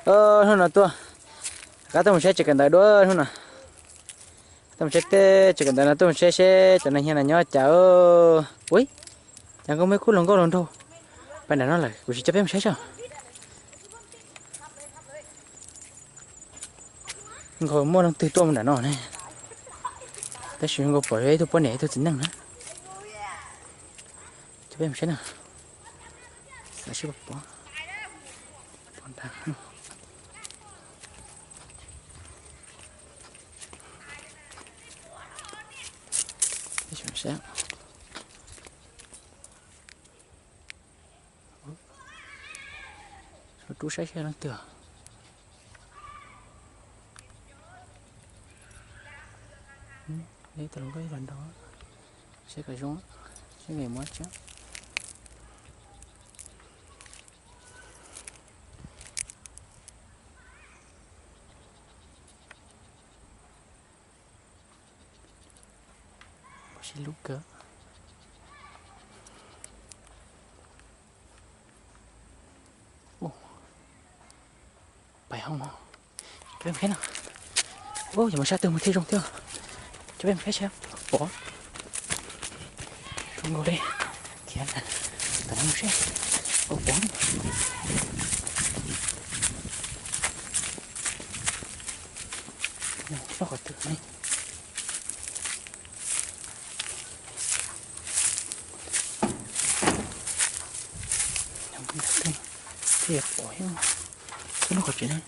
Hnub no tuaj, rov qab tuaj mus saib tsev kawm ntawv dua hnub no. Tuaj mus saib teb tsev kawm ntawv no, tuaj mus saib seb cov neeg nyob no nyob cas. Ui, cas nkauj muaj ib khub hluas nkauj hluas nraug pais nram no lawm, kuv tsis coj peb mus saib saib. Nkaus muaj leej twg tuaj mus nram no ne, tab sis nkaus pom ib tug poj niam ib tug txiv neej na. Coj peb mus saib na, xav seb puas pom. Pom ntag. Peb mus saib. Rub saib seb leej twg. Ib tug hluas nkauj ib tug hluas nraug, saib kom zoo, saib nws muab tsa. Sib hlub kawg. Pais hoob, coj peb mus saib no. Ub, yog mus sab twg mus thiaj zoo thiab. Coj peb mus saib seb pom. Zoo nkaus li thiab, tam no mus saib puas pom. Nyob qhov twg ne? Thiaj pom thiab, nyob qhov tsev no.